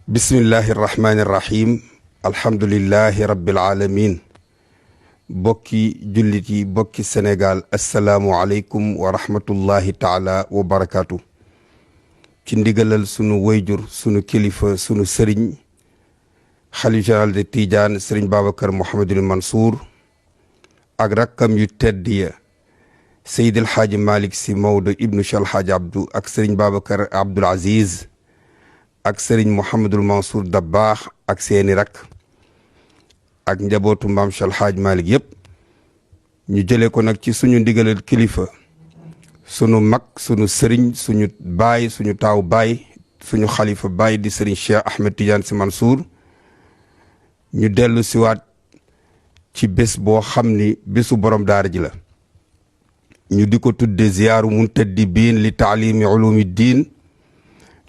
bismillahi irrahmani irrahim alhamdulilahi rabbil alamin bokki jullit yi bokki Sénégal asalaamualeykum wa rahmatullahi taala wa barakaatu. ci ndigalal sunu wayjur sunu kilifa sunu sëriñ xalif général de Tidiane sëriñ Babacar Mouhamadul Mansour ak rakkam yu tedd ya Seydil Hadji Malick Sy Maodo ibnu Cheikh Hadji Abdou ak sëriñ Babacar Abdoul Aziz ak sëriñ Mouhamadul Mansour Dabbaax ak seeni rak ak njabootu maam Cheikh Hadji Malick yëpp ñu jëlee ko nag ci suñu ndigalal kilifa sunu mag sunu sëriñ suñu baay suñu taaw baay suñu xalifa baay di sëriñ Cheikh Ahmed Tidiane Sy Mansour ñu dellu siwaat ci bés boo xam ni bésu borom daara ji la ñu di ko tudde ziyaaru muntaddibiin li taalimi ulumi diin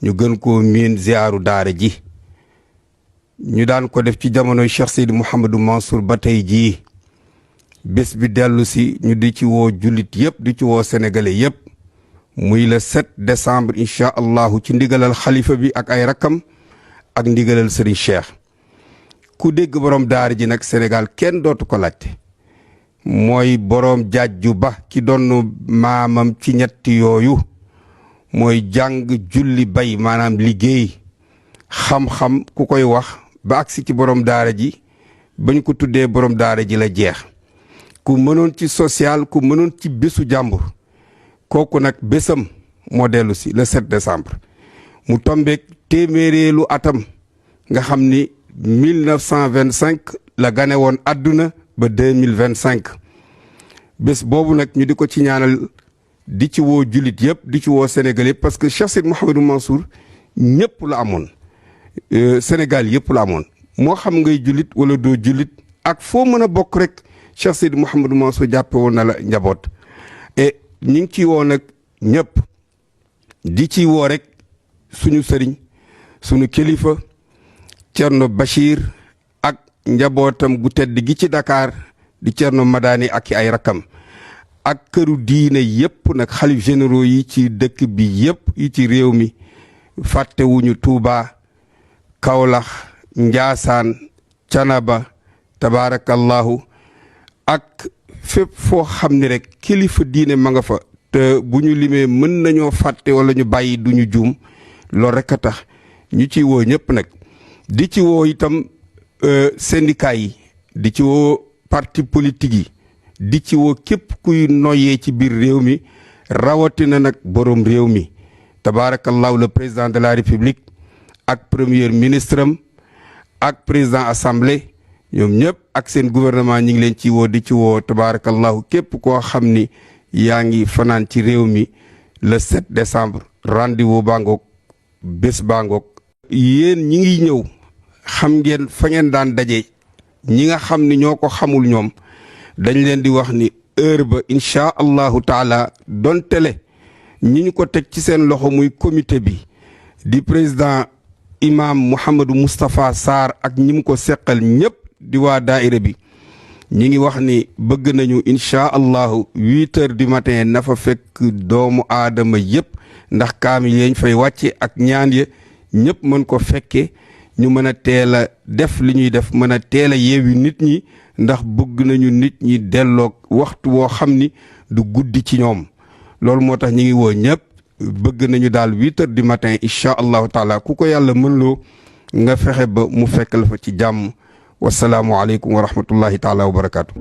ñu gën koo miin ziyaaru daara ji ñu daan ko def ci jamonoy Cheikh Seydi Mouhamadou Mansour ba tey jii bés bi dellu si ñu di ci woo jullit yëpp di ci woo sénégalais yëpp muy le 7 décembre incha allahu ci ndigalal xalifa bi ak ay rakkam ak ndigalal Serigne Cheikh ku dégg borom daara ji nag Sénégal kenn dootu ko laajte mooy borom jaajju ba ki doon maamam ci ñetti yooyu mooy jàng julli bay maanaam liggéey xam-xam ku koy wax ba agsi ci borom daara ji bañ ko tuddee borom daara ji la jeex ku mënoon ci social ku mënoon ci bésu jàmbur kooku nag bésam moo dellu si le 7 décembre mu tombeek téeméereelu atam nga xam ni 1925 la gane woon àdduna ba 2025 bés boobu nag ñu di ko ci ñaanal di ci woo jullit yëpp di ci woo Sénégal yëpp parce que Cheikh Seydi Mouhamadou Mansour ñëpp la amoon Sénégal yëpp la amoon moo xam ngay jullit wala doo jullit ak foo mën a bokk rek Cheikh Seydi Mouhamadou Mansour jàppe woon na la njaboot et ñi ngi ci woo nag ñëpp di ci woo rek suñu sëriñ suñu kilifa Thierno Bachir ak njabootam gu tedd gi ci Dakar di Thierno Madani ak ay rakkam ak këru diine yëpp nag xalif généraux yi ci dëkk bi yëpp yi ci réew mi fàttewuñu Touba Kaolack Njaasaan Canaba tabaarakallahu ak fépp foo xam ni rek kilifa diine ma nga fa te bu ñu limee mën nañoo fàtte wala ñu bàyyi duñu juum loolu rek a tax ñu ci woo ñëpp nag di ci woo itam syndicat yi di ci woo parti politique yi di ci woo képp kuy noyyee ci biir réew mi rawatina nag borom réew mi tabaarakallahu le président de la république ak premier ministre am ak président assemblée ñoom ñëpp ak seen gouvernement ñi ngi leen ci woo di ci woo tabaarakallahu képp koo xam ni yaa ngi fanaan ci réew mi le 7 décembre rendez-vous bangoog bés bangoog yéen ñi ngi ñëw xam ngeen fa ngeen daan daje ñi nga xam ni ñoo ko xamul ñoom dañ leen di wax ni heure ba incha allahu taala doon tele ñi ñu ko teg ci seen loxo muy comité bi di président imam Mouhamadou Moustapha Sarr ak ñi mu ko seqal ñëpp di waa daaira bi ñi ngi wax ni bëgg nañu incha allahu 8 heures du matin na fa fekk doomu aadama yëpp ndax kaamil yañ fay wàcce ak ñaan ya ñëpp mën ko fekke ñu mën a teel a def li ñuy def mën a teel a yeewi nit ñi ndax bëgg nañu nit ñi delloog waxtu woo xam ni du guddi ci ñoom loolu moo tax ñi ngi woo ñëpp bëgg nañu daal 8 heures du matin incha allahu taala ku ko yàlla mën loo nga fexe ba mu fekk la fa ci jàmm wasalaamualeykum wa rahmatullahi taala wa barakaatu.